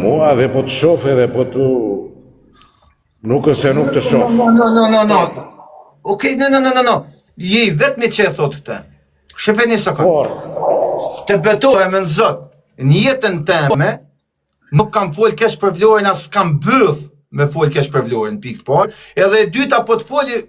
Mua dhe po të shof edhe po të nuk është se nuk të shof. No, no, no, no, no. Okej, no, no, no, no, no. Je i vetmi që e thot këtë. Shife një sekond. Por, Të betohem në Zot, në jetën teme, nuk kam fol keq për Vlorën, as kam byth me fol keq për Vlorën, pikë të parë. Edhe e dyta po të foli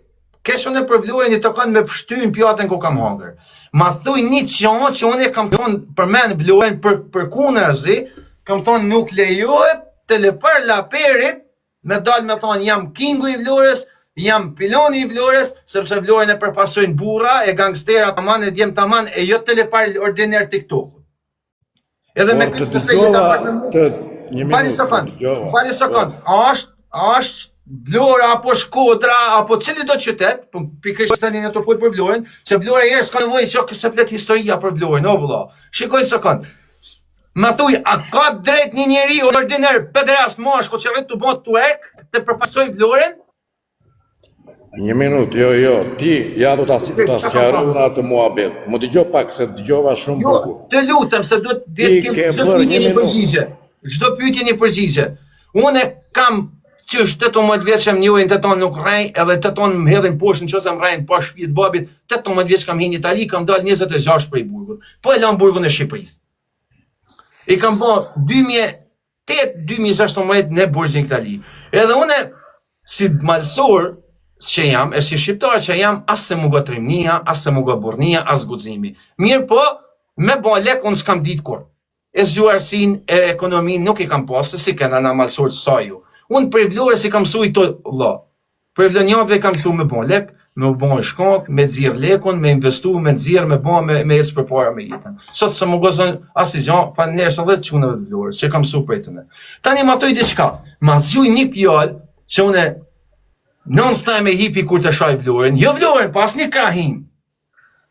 keq unë për Vlorën i takon me pështy në pjatën ku kam hangër. Ma thuj një gja që unë e kam thonë përmend Vlorën për përkundrazi, kam thonë nuk lejohet të lëpër laperit me dal me thonë jam kingu i Vlorës, jam filoni i Vlorës, sepse Vlorën e përfaqësojnë burra e gangstera taman e djem taman e jo të lëpër ordiner TikTokut. Edhe me këtë të dëgjova të një minutë. Fali sekond. Fali sekond. A është a është Vlora apo Shkodra apo cili do qytet, po pikërisht tani ne të fol për Vlorën, se Vlora herë s'ka nevojë që se flet historia për Vlorën, o vëlla. Shikoj sekond. Ma thuj, a ka drejt një njeri ordiner pederast mashkull që rrit tu bo twerk të përfaqësoj Vlorën? Një minutë, jo, jo, ti, ja do ta do ta sqaroj unë atë muhabet. Më dëgjo pak se dëgjova shumë jo, bukur. Të lutem se duhet të kem çdo pyetje një përgjigje. Çdo pyetje një përgjigje. Unë kam që 18 vjeç më njohin të tonë nuk rrej, edhe të tonë më hedhin poshtë nëse më rrejnë pa shtëpi të babit, 18 vjeç kam hyrë në Itali, kam dalë 26 prej burgut. Po e lam burgun e Shqipërisë. I kam bë 2008 2016 në burg në Itali. Edhe unë si malsor që jam, e si shqiptar që jam, as se mungo trimnia, as se mungo burrnia, as guximi. Mirë po, me bo lek unë s'kam ditë kur. E zgjuarsinë e ekonominë nuk i kam pasë, si kena na malsor sa ju. Unë prej Vlorës i kam mësu i to vlla. Prej vlonjatëve kam mësu me bo lek, me u bo shkak, me nxjerr lekun, me investu, me nxjerr, me bo, me, me ecë përpara me jetën. Sot s'më mungon asnjë gja, faleminderit edhe çunave të Vlorës, që kam mësu prej tyne. Tani ma thuj diçka, ma zgjuj një fjalë që unë non sta me hipi kur të shaj Vlorën, jo Vlorën, po asnjë krahinë.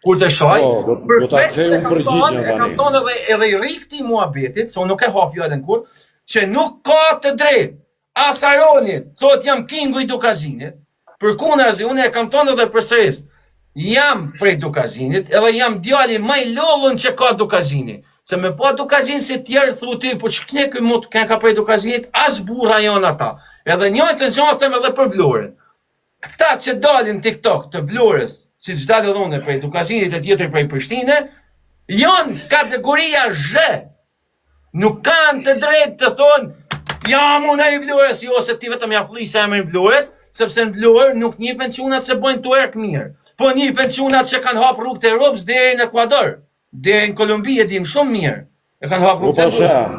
Kur të shaj, po, do, do ta kthej unë përgjigjen tani. E kam thonë edhe edhe i rri këtij muhabetit, se unë nuk e ha fjalën kurr, që nuk ka të drejtë as Aroni, thot jam kingu i Dukagjinit, përkundrazi unë e kam thonë edhe përsëris, jam prej Dukagjinit, edhe jam djali më i lodhun që ka Dukagjini. Se me pa Dukagjin si tjerë, thu ti, po që këne ky mut ka prej Dukagjinit, as burra janë ata. Edhe njëjtën gjë them edhe për Vlorën. Këta që dalin TikTok të Vlorës, siç dalë edhe unë prej Dukagjinit e tjetër prej Prishtine, janë kategoria zh. Nuk kanë të drejtë të thonë jam unë i Vlorës, jo se ti vetëm ja fllis emrin Vlorës, sepse në Vlorë nuk njifen çunat se bëjnë twerk mirë. Po njifen çunat që kanë hap rrugët e Europës deri në Ekuador. Deri në Kolumbi e dim shumë mirë. E kanë hapur rrugën.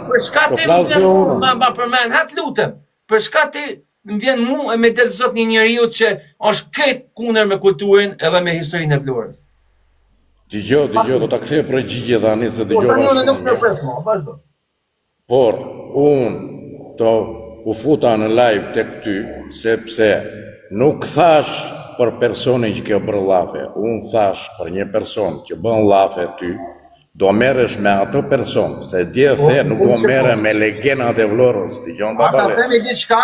Po Për çka ti më vjen ma ma përmend, ha të lutem. Për çka ti më vjen mu e me del zot një njeriu që është krejt kundër me kulturën edhe me historinë e Vlorës. Dëgjo, dëgjo, do ta kthej përgjigje tani se po, dëgjova shumë. Po tani unë nuk më pres më, vazhdo. Por, unë të u futa në live tek ty, sepse nuk thash për personin që ke bërë llafe, unë thash për një person që bën llafe ty, do merresh me atë person, se dje po, the nuk do merrem me legenat e Vlorës, dëgjon babale. A ta themi diçka?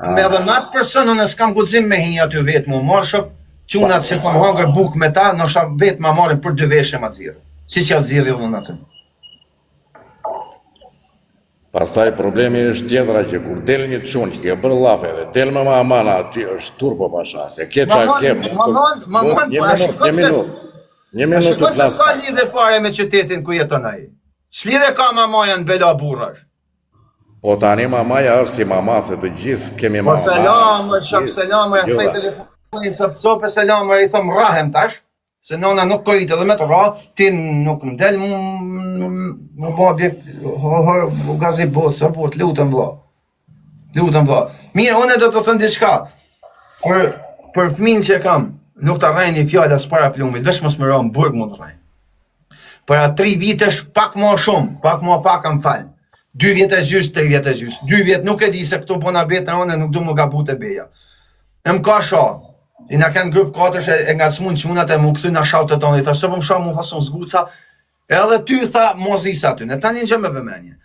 Me edhe me atë person unë s'kam guxim me hi aty vetë mu marrë shok, çunat që kam hangër bukë me ta, ndoshta vetë ma marrin për dy veshë ma nxjerrin. Siç ja nxjerri edhe unë aty. Pastaj problemi është tjetra që kur del një çun që ke bërë llafe dhe del me mamana aty është turp o pasha, se ke ça ke. Mamon, mamon, një minutë, një minutë. Një minutë të flas. S'ka lidhje fare me qytetin ku jeton ai. Ç'lidhje ka mamaja në bela burrash? Po tani mamaja është si mama se të gjithë kemi po, mama. Po selam, shok selam, e kthej telefonin cop cop e selam, i thom rrahem tash. Se nona nuk korit edhe me të ra, ti nuk më del mu mu bo objekt, ho, ho, u gazi bo, së bo, të lutem vlla. Lutem vlla. Mirë, unë do të them diçka. Për për fëmijën që kam, nuk ta rrej një fjalë as para plumit, veç mos më ra në burg mund të rrej. Para 3 vitesh pak më shumë, pak më pak kam fal. 2 vjet e gjys, 3 vjet e gjys. 2 vjet nuk e di se këtu bona beta unë nuk du më gabu të beja. E më ka sha, I na kanë grup katësh e, e ngacmun çunat e mu kthy na shau të tonë, i thash se po më shau mu fason zguca. Edhe ty tha mozis aty. Ne tani gjë me vëmendje.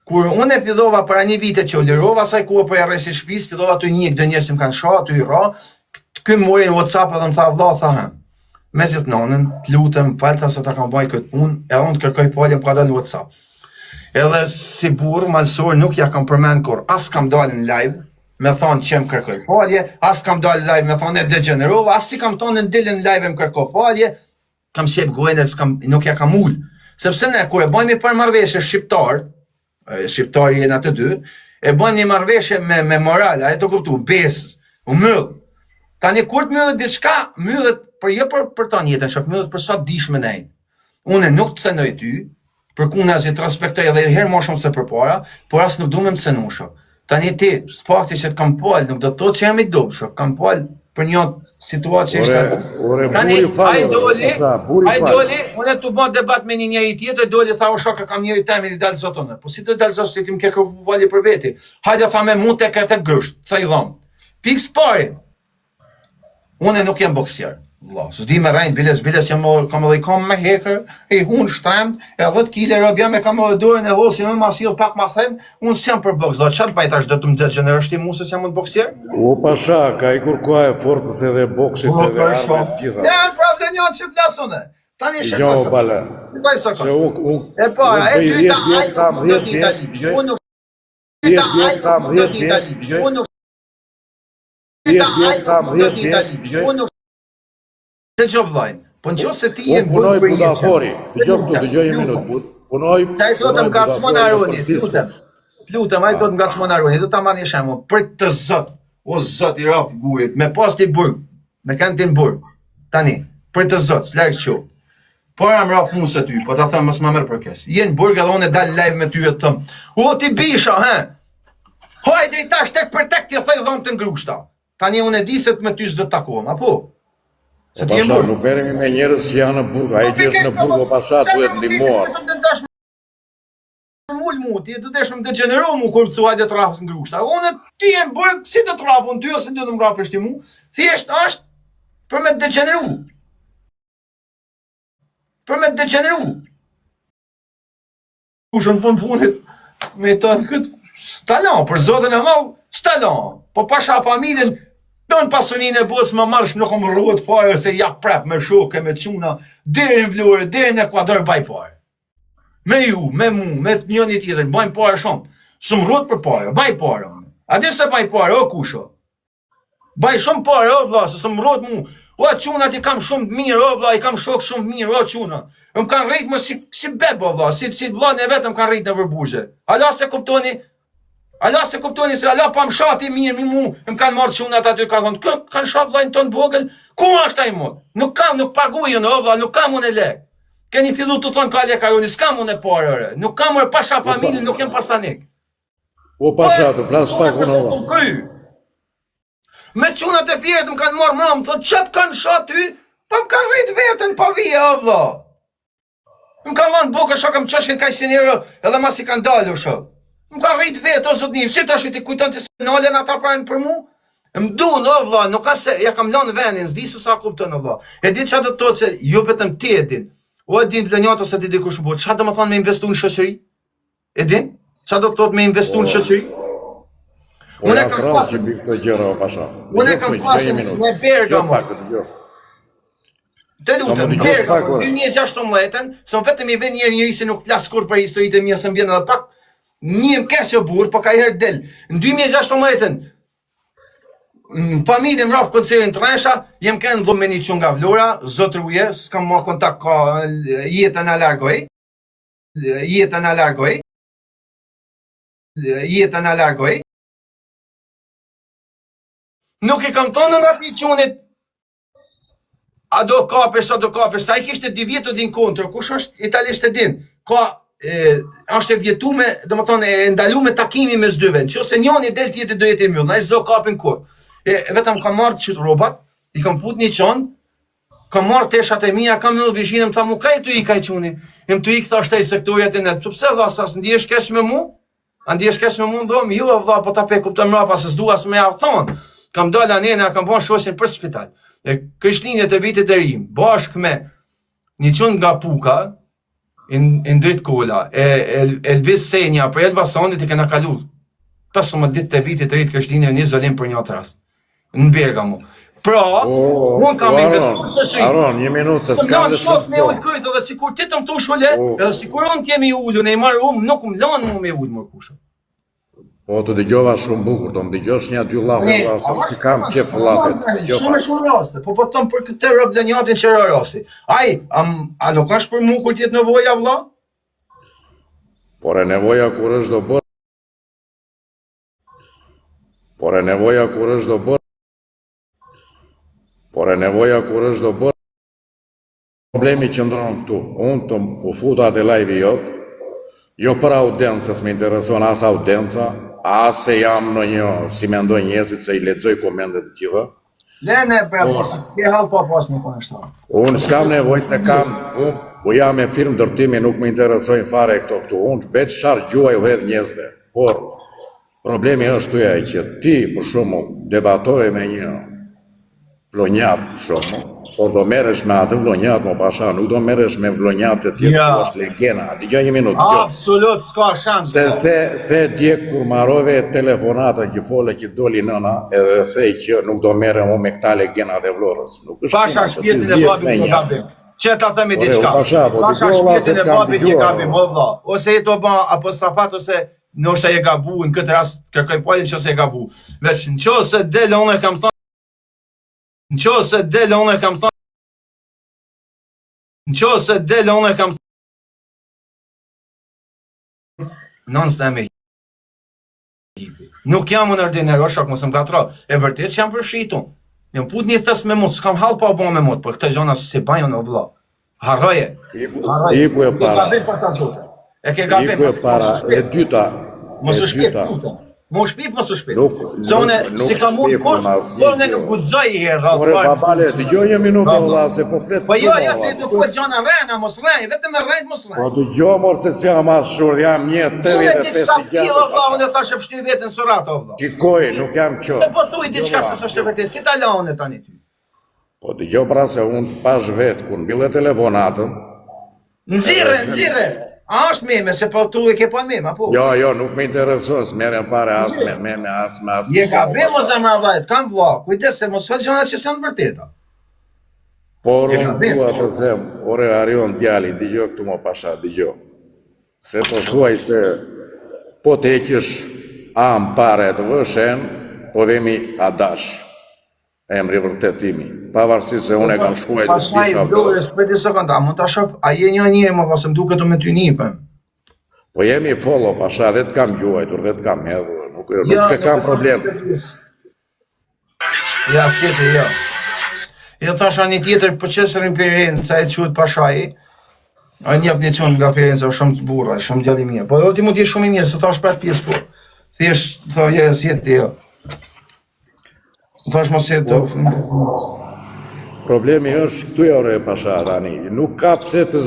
Kur unë e fillova para një vite që u lirova asaj kohë prej arrestit shtëpisë, fillova të njeh do njerëz që më kanë sha, aty i ra. Ky më mori në WhatsApp edhe më tha vëlla, tha ha. Me gjithë nonën, të lutem, fal tha se ta kam baj këtë punë, edhe unë të kërkoj falje, më ka dalë në WhatsApp. Edhe si burrë malsor nuk ja kam përmend kurrë, as kam dalë në live me thonë që më kërkoj falje, as kam dalë live me thonë e degjenerova, as si kam thonë në dilën live më kërko falje, kam qep gojën e s'kam, nuk ja kam ul. Sepse ne, kur e bëjmë një marrëveshje shqiptar, shqiptar jena të dy, e bëjmë një marrëveshje me, me moral, a e të kuptu, besë, u myll. Tani kur të myllet diçka, myllet për jo për për tonë jetën, shok myllet për sa dish me nejt. Unë nuk të cenoj ty, përkundrazi të respektoj edhe herë më shumë se përpara, por as nuk du me më cenu shok. Tani ti, fakti që të kam fal, nuk do të thotë që jam i dobët, shok, kam fal për një situatë që ishte. Ore, ore, Tani, buri fal, ai doli, ai doli, unë tu bë debat me një njeri tjetër, doli tha o shok, kam njeri tem i dal zot unë. Po si të dal zot, ti më ke kërku falje për veti. Hajde tha me mu tek atë grusht, tha i dhom. Pikë s'pari. Unë nuk jam boksier. Vlla, s'di me rrejt, biles, biles jam kam edhe kam me hekër, i hun shtremt, e 10 kile rob jam e kam edhe dorën e hollë si më ma sill pak ma then, unë s'jam për boks, vlla, çfarë të bëj tash do të më degjenerosh ti mua se s'jam unë boksier? O pasha, ka ikur koha e forcës edhe boksit po, edhe armët të gjitha. Ja, pra vlonjat që flas unë. Tani shë Jo, bala. Se unë unë e para, e dyta, ai kam 10 vjet, unë nuk 10 vjet kam 10 vjet, unë nuk 10 vjet kam 10 vjet, dëgjoj. Unë nuk Dëgjo vllajn. Po në qoftë se ti je punoj Budafori. Dëgjo këtu, dëgjoj një minutë. Punoj. Ta i thotë më ngacmon Aroni, të lutem. Të lutem, ai thotë më ngacmon Aroni, do ta marr një shembull për të zot. O zot i raftë gurit, me pas ti burg, me kanë ti në burg. Tani, për të zot, larg qoftë. Por am raftë mu se ty, po ta them mos ma merr për keq. Je në burg edhe unë dal live me ty e të them. O ti bisha, he. Hajde i tash tek për tek ti thej dhomë të ngrushta. Tani unë e di se me ty s'do të takohem, apo? Se ti je në burg. Nuk merremi me njerëz që janë në burg, ai që është në burg o pasha duhet ndihmuar. Më ul mu, ti do të desh më degjeneru mu kur thua hajde të rrafës ngrushta. Unë ti je në burg, si do të rraf unë ty ose do të më rrafësh ti mu? Thjesht është për me të degjeneru. Për me të degjeneru. Kush në fund fundit me të këtë s'ta lan, për zotin e madh, s'ta lan. Po pasha familjen, tonë pasuninë e botës më marrsh nuk më rrohet fare se ja prap me shokë me çuna deri në Vlorë, deri në Ekuador baj pare. Me ju, me mu, me njëri tjetrin, bajmë pare shumë. S'më rrohet për pare, baj pare. A di se baj pare, o kusho? Baj shumë pare, o vlla, se s'më rrohet mu. O çunat i kam shumë të mirë, o vlla, i kam shok shumë të mirë, o çuna. Më kanë rrit më si, si beb, o vlla, si, si vlla në vetëm kanë rrit nëpër burgje. Ala se kuptoni, ala se kuptoni se ala pa më shati mirë, mi mu, më kanë marrë çunat aty, kanë thonë, kë kanë sha vllain tonë vogël, ku është ai mo? Nuk kam, nuk paguaj unë, o vlla, nuk kam unë lek. Keni fillu të thonë ka lek Aroni, s'kam unë pare, ore. Nuk kam ore pasha familjen, nuk jam pasanik. O pasha, të flas pak unë valla. Kry. Me çunat e Fierit më kanë marrë mram, thotë çat kanë sha ty, po më kanë rrit veten pa vije o vlla. Më kanë dhënë bukë shokë më çoshin kaq si euro, edhe masi kanë dalë shok. Më kanë rrit vetë o zotni, si tash ti kujton ti se nalen ata pranë për mu? Më duan o vlla, nuk ka se ja kam lënë vendin, s'di se sa kupton o vlla. E di çfarë do të thotë se jo vetëm ti e din. O e din vlonjat ose di dikush po. Çfarë do të thonë me investu në shoqëri? E din? Qa do të thotë me investu në shoqëri? Po Unë e kam pasë... që këto gjëra, o pasha. Unë e kam pasë në Bergamo. Të lutem, Bergamo, 2016-ën, se më vetëm i vjen një njeri se nuk flas kurrë për historitë e mia, se më vjen edhe pak, një më keq o burrë, po ka herë del. Në 2016-ën, në familje më rafë koncerin të resha, jem kënë dhe me një çun nga Vlora, zotëruje, s'kam ma kontakt ka jeta na largoj. Jeta na largoi. Jeta na largoi. Nuk i kam thonë në atij çunit a do kapesh, a do kapesh, sa i kishte dy vjet të din kontër, kush është italisht e din, ka e, është e vjetume, domethonë, e ndalume takimi mes dyve, në qoftë se njoni del tjetri do jetë i mbyllë, ai s'do kapin kurrë. E, vetëm kam marrë qëtë rrobat, i kam fut një çantë, Kam marrë teshat e mia, kam edhe vishinën, më tha mu ka je tu ik ai çuni? Jem tu ik tha shtej sektori aty në. Po pse vlla sa s'ndihesh keq me mu? A ndihesh keq me mu ndom? Jo vlla, po ta pe kupton mrapa se s'dua as me ja thon. Kam dalë anena, kam bën shoqin për spital. E Krishtlindjet e vitit të ri, bashkë me një çun nga Puka, Indrit Kola, e Elvis Senja për Elbasanit i kena kalu 15 ditë të vitit të ri të Krishtlindjeve në izolim për një rast. Në Bergamo. Pra, unë kam investu në shoqëri. Aron, një minutë, se s'kam dhe shumë kohë. Me ulë këtë, dhe sikur ti të më thush ule, edhe sikur unë t'jem i ulun, e i marrë umë, nuk më lanë mu me ulë, mor kusha. Po, të dëgjova shumë bukur, do më dëgjosh një dy llafe, vlla, se si kam qef llafe, të dëgjova. Shumë shumë raste, po po të për këtë rëblenjatin që ra rasti. Ai, a, a nuk është për mu kur t'jetë nevoja, vlla? Por e nevoja kur është do bërë, Por e nevoja kur është do bërë Por e nevoja kur është do bërë Problemi qëndron këtu. Unë të u futa te live jot, jo për audiencë, s'më intereson as audienca, as se jam në një, si mendojnë njerëzit se i lexoj komentet të gjitha. Ne ne pra, po s'ke hall pa pas një kundërshtar. Unë s'kam nevojë se kam, unë po jam me firmë ndërtimi, nuk më interesojnë fare këto këtu. Unë veç çfarë gjuha ju hedh njerëzve. Por problemi është tuja që ti për shembull debatove me një vlonjat për shembull, por do merresh me atë vlonjat mo pasha, nuk do merresh me vlonjat të tjerë, ja. është legena. Dëgjoj një minutë, dëgjoj. Absolut, s'ka shans. Se the the dje kur marove telefonatën që fole që doli nëna, edhe the që nuk do merrem unë me këta legenat e Vlorës. Nuk është. Pasha shpirtin e babit në gabim. Që ta themi diçka. Pasha, po pasha shpirtin e babit një gabim, o vlla. Ose je to ba apostafat ose ndoshta je gabu në këtë rast kërkoj falje nëse je gabu. Veç në qoftë se del unë kam thënë në qoftë se del unë kam thënë në qoftë se del unë kam Nonës teme hipi. Nuk jam unë ordiner, o shok, mos më ngatro. E vërtet që jam përfshit unë. Jam fut një thes me mut, s'kam hall pa bo me mut, por këtë gjona s'i baj unë o vlla. Harroje. Iku, iku e para. E gabim pasha zotin. E ke gabim. Iku e para, e dyta. Mos u shpif, lutem. Mos u shpif, mos u shpif. Nuk, Se unë, si kam mund kur, po unë nuk guxoj i herë radhë. Ore babale, dëgjoj një minutë po vlla se po flet. Po jo, jo, se do po gjona rrena, mos rrej, vetëm me rrejt mos rrej. Po dëgjoj mor se s'jam as shurdh, jam një 85 i gjatë. Jo vlla, unë thashë pshty veten surrat o vlla. Shikoj, nuk jam qorr. Po thuj diçka se s'është vërtet, si ta la unë tani ty? Po dëgjoj pra se unë pash vetë kur mbille telefonatën. Nxirre, nxirre. A është meme, se po tu e ke pa meme, apo? Jo, jo, nuk më intereson, s'merrem fare as me meme, as me as. Je gabim o zemra vllait, kam vlla, kujdes se mos fol gjëra që s'janë të vërteta. Por unë dua të them, ore Arion djali, dëgjo këtu mo pasha, dëgjo. Se po thuaj se po të heqësh A-në para e të vësh E-në, po vemi Adash. Emri i vërtet imi. Pavarësisht se unë e kam shkruajtur Pastaj disha Vlorës, për disa sekonda, mund ta shoh, a je një një më valla se më duket unë me ty njihëm. Po jemi follow pasha dhe të kam gjuajtur dhe të kam hedhur, nuk nuk jo, e kam problem. Ja, si e jo. Jo thasha një tjetër, po që së në Firenze, e quhet Pashai. A njeh një çun nga Firenze, është shumë të burra, shumë djalë i mirë. Po edhe ti mund të jesh shumë i mirë, se thash për atë pjesë po. Thjesht, tha, je, si je ti, jo. Thash mos jetë po. Problemi është këtu ja ore pasha tani. Nuk ka pse të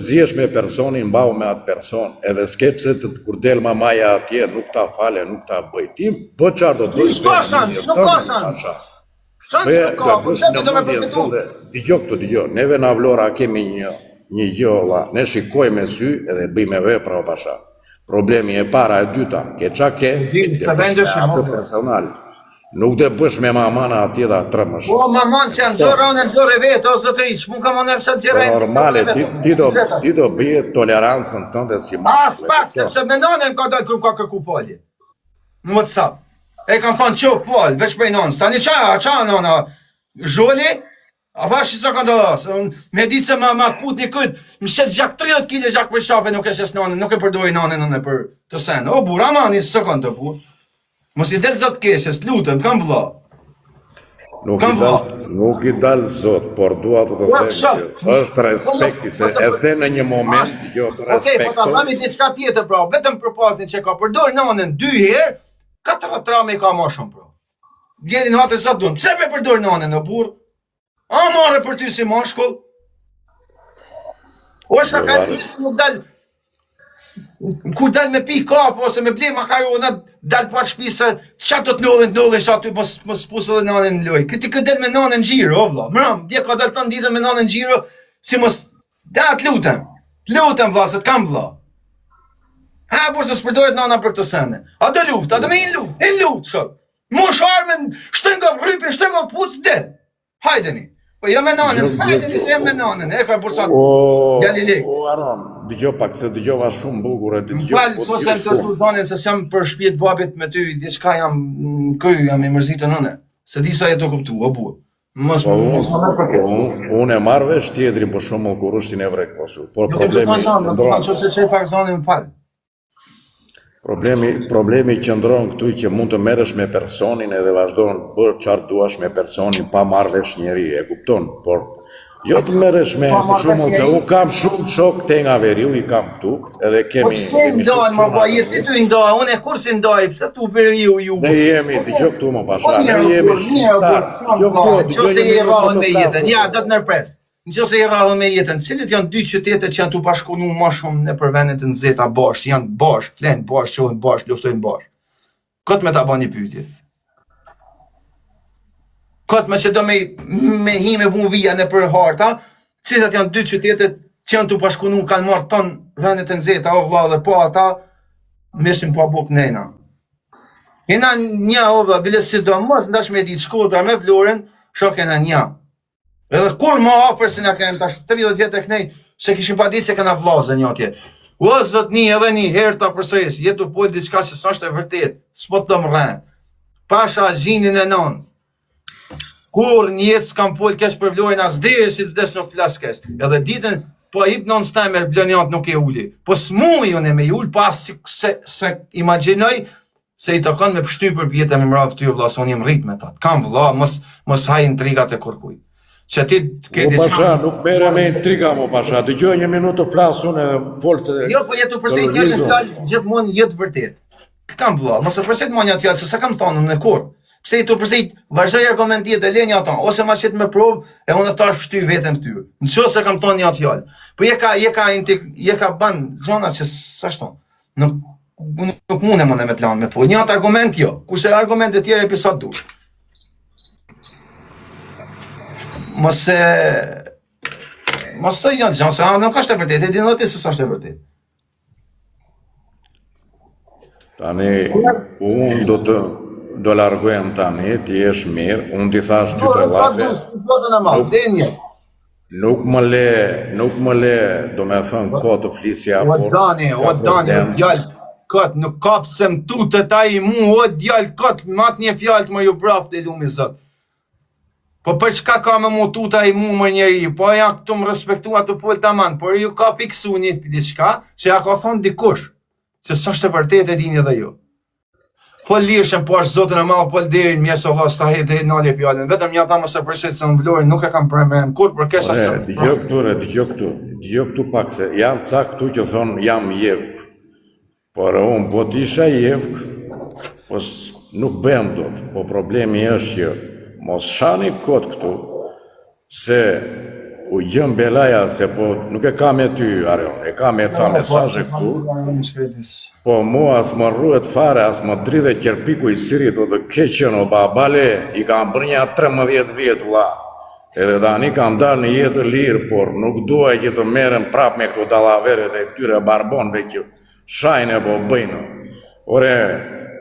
zihesh me personin, mbau me atë person, edhe s'ke pse të kur del mamaja atje, nuk ta fale, nuk ta bëj. Ti bë çfarë do bësh. Nuk ka shans, nuk ka shans. Shans nuk ka, po pse ti do me përfitu? Dëgjo këtu, dëgjo. Neve në Vlora kemi një një gjë valla. Ne shikojmë me sy edhe bëjmë me vepra o pasha. Problemi e para e dyta, ke ça ke, se vendesh në atë personal. Nuk do e bësh me mamana atje ta tremësh. Po maman se janë zorra, unë zorë vetë, o zotëri, s'mund kam unë pse nxjerrë. Po normale, ti ti do ti do bëje tolerancën tënde si mashkull. Ah, pak, sepse me nënën ka dalë kur ka kërku falje. Në WhatsApp. E kam thonë ço fal, veç prej nënës. Tani ça, ça nëna? Zholi? A vash sa ka ndodhur, se unë me ditë se ma ma kput një kët, më shet gjak 30 kg gjak për qafe nuk e shes nanën, nuk e përdori nanën unë për të sen. O burr, ama një sekond të burr. Mos i del zot keqes, lutem, kam vëlla. Nuk i dal, nuk i dal zot, por dua të të them që është respekti se e the në një moment, jo të respektoj. Okej, po ta themi diçka tjetër pra, vetëm për faktin që ka përdor nanën dy herë, katër trame ka më shumë pra. Vjenin hate sa duan. Pse pe përdor nanën o burr? A marre për ty si mashkull? O shaka nuk dal kur dal me pi kafe ose me ble makarona dal pa shtëpisë ça do të ndodhin të ndodhin sa ty mos mos fus edhe nanën në lojë. Këtë kë del me nanën në xhiro, o vlla. Mram, dje ka dal tan ditën me nanën në xhiro, si mos da të lutem. Të lutem vlla, se të kam vlla. Ha, por se s'përdoret nana për këtë sene. A do luftë, a do me një luftë, një luftë, shok. Mush armën, shtrëngo rrypin, shtrëngo këpucë, del. Hajdeni. Po jo me nanën, Jo, jo, hajdeni se jam me nanën, e ka bursa. O, Galilei. o Aron, dëgjoj pak se dëgjova shumë bukur e Më dëgjoj, fal, po so se dëgjoj më të shumë. zonin se s'jam për shtëpi të babit me ty, diçka jam në kry, jam i mërzitur unë. Se di sa je të kuptu, o burr. Mos Po mos unë më merr për po keq. unë unë e marr vesh tjetrin për shembull kur është i nevrekosur, por Nuk e problemi kupton zonë, më qëndron. kupton nëse çej pak zonin, më fal. Problemi problemi qëndron këtu që mund të merresh me personin edhe vazhdon bër çfarë duash me personin pa marrë vesh njeri, e kupton, por jo të merresh me Pa për marrë vesh shembull se njeri. unë kam shumë shok te nga veriu i kam këtu, edhe Po kemi pse i kemi shumë ndan, më çuna po në je ti veri. tu i ndaj, unë e kur si ndaj, pse tu veriu ju. Ne jemi, Po dëgjoj këtu më po pasha, ne mirë, o jemi burr, mirë, o burr, shqiptar. kam Dëgjoj këtu, vlla, dëgjoj nëse një je minutë rrahun të me jetën, flasur. ja, do të ndërpres. Nëse je rrahun me jetën, cilët janë dy qytete që janë tu bashkëpunu më shumë nëpër vendet e nxehta bashkë, janë bashkë, flen bashkë, çohen bashkë, luftojnë bashkë. Kot me ta bë një pyetje. Kot me që do me me hi me vu vija nëpër harta, cilat janë dy qytetet që janë tu bashkëpunu, kanë marrë ton vendet e nxehta, o vlla dhe po ata mishin pa buk nejna. Jena një o vlla, bile si do mos ndash me ditë Shkodra me Vlorën, shok jena një. Edhe kur më afër se na kemë tash 30 vjet e knej, se kishim pa ditë se kena vllazën një atje. O zotni edhe një herë ta përsëris, je tu fol diçka që s'është e vërtetë, s'po të them rren. Pasha gjinin e nënës. Kur një jetë s'kam fol keq për Vlorën as deri si të vdes nuk flas keq. Edhe ditën po hip nënës teme vlonjat nuk e uli. Po s'muj unë me i ul, pa se, se, se imagjinoj Se i takon me pshty për pjetë me mra ty vlla se unë jem rrit me ta. Kam vlla, mos mos haj intrigat e kurkujt. Që ti ke O diçka. pasha, nuk merre me intriga mo pasha. Dëgjoj një minutë të flas unë edhe fol se Jo, po jetu të përsërit një lëvizun. fjalë gjithmonë jetë vërtet. Kam vlla, mos e përsërit më një fjalë se s'e kam thonë unë kurr. Pse i tu përsërit, vazhdoj argumentet e leni ato, ose ma qet me provë e unë tash pshty veten fytyrë. Në qoftë se kam thonë një fjalë. Po je ka je ka intik, je ka bën zona që s'është. Nuk nuk mundem unë me të lanë me fol. Një atë argument jo. Kurse argumentet tjera jepi sa dush. Mos e mos të janë gjë, se nuk është e vërtetë, e din edhe ti se s'është e vërtetë. Tani unë do të do largohem tani, ti jesh mirë, unë t'i thash dy tre llafe. Nuk, Nuk më le, nuk më le, do me thënë, kohë të flisja, O por Dani, s'ka o Dani, o problem. djalë, kot, nuk ka pse më tutet ai mu, o djalë, kot, me atë një fjalë të më ju vraftë e lumi zot. Po për çka ka me mu tut ai mu më njeri, po ja këtu më respektua të fol taman, por ju ka fiksu një diçka që ja ka thonë dikush, se s'është e vërtetë e dini edhe ju. Fol lirshëm po është zotin e madh fol deri në mjes o vlla s'ta hedh deri nalje fjalën vetëm një ata mos e përsit se unë Vlorën nuk e kam përmend kurrë për keq Ore, as dëgjoj këtu, re, dëgjoj këtu, dëgjoj këtu pak se janë ca këtu që thonë jam jevk. Por unë po të isha jevk, po nuk bëhem dot. Po problemi është që mos shani kot këtu, Se u gjën belaja se po nuk e ka me ty Arion, e ka me ca mesazhe këtu. Po mua as më rruhet fare, as më dridhet qerpiku i syrit o të keqen o babale, i kam bërë nja 13 vjet vlla. Edhe tani kam dalë në jetë të lirë, por nuk dua që të merrem prapë me këto dallaveret e këtyre barbonëve që Shajnë e po bëjnë. Ore,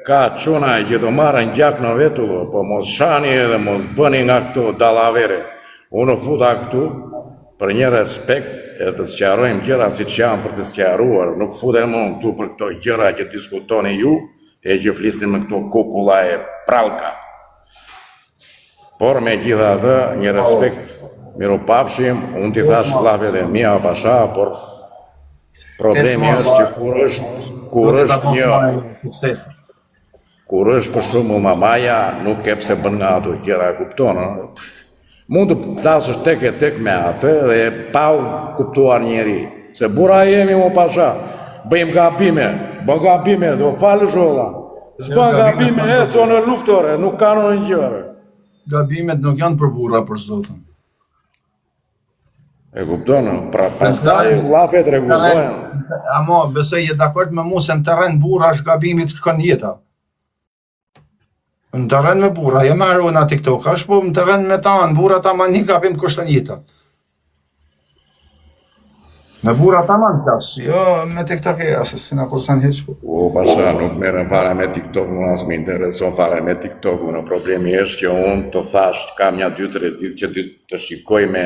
ka çuna që të marrën gjak në vetull, po mos shani edhe mos bëni nga këto dallavere. Unë u futa këtu për një respekt e të sqarojmë gjëra siç janë për të sqaruar, nuk futem unë këtu për këto gjëra që diskutoni ju e që flisni me këto kukulla e prallka. Por megjithatë, një respekt, mirupafshim, unë t'i thash llafet e mia pasha, por problemi është që kur është kur është një kur është për shembull mamaja, nuk ke pse bën nga ato gjëra, e kupton, ë? Mund të flasësh tek e tek me atë dhe pa u kuptuar njeri, se burra jemi mo pasha, bëjmë gabime, bën gabime, do falësh valla. S'bën gabime, ec o në luftë ore, nuk ka ndonjë gjë ore. Gabimet nuk janë për burra për zotin. E kupton, pra pastaj llafet rregullohen. Amo, besoj je dakord me mua se në terren burra është gabimi të shkon jeta. Në terren me burra, jo me arona TikTok, është po në terren me ta, në burra ta ma një gabim të kushton jeta. Me burra tamam flas, jo me tiktokera, se si na kursen hiç. Po. O, pasha, nuk merrem fare me TikTok, unë as më intereson fare me TikTok, unë problemi është që unë të thash, kam nja 2-3 ditë që të, të shikoj me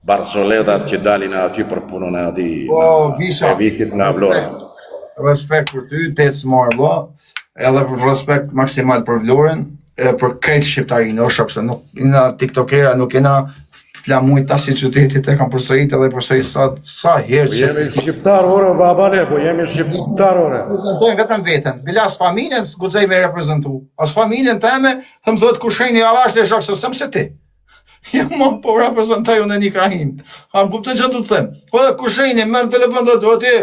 barcoletat që dalin aty për punën e atij, Po, Visha. e visit nga Vlora. Respekt për ty, te të marrë vlla, edhe për respekt maksimal për Vlorën, e për krejt shqiptarinë, o shok, se nuk jena tiktokera, nuk jena flamuj tash i qytetit e kam përsërit edhe përsërit sa sa herë Po jemi shqiptar ore babale, po jemi shqiptar ore. Reprezentojmë vetëm veten. Bile as familjen s'guxoj me reprezentu. As familjen teme, të më thotë kushrini avash të shok se s'jam se ti. Jo mo po reprezentoj unë një krahinë. A më kupton çfarë do të them? Po dhe kushrini merr telefon dhe do ti.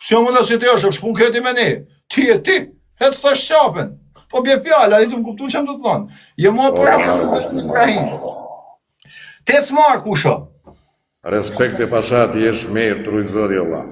Si jam unë si ti është, ç'pun ke ti me ne? Ti e ti. Hec thash qafën. Po bje fjala, ai do më kuptu çfarë do të thonë. Jo mo po reprezentoj një krahinë. Te s'marr kusho. Respekte pasha, ti jesh mirë, t'rujt zoti Allah.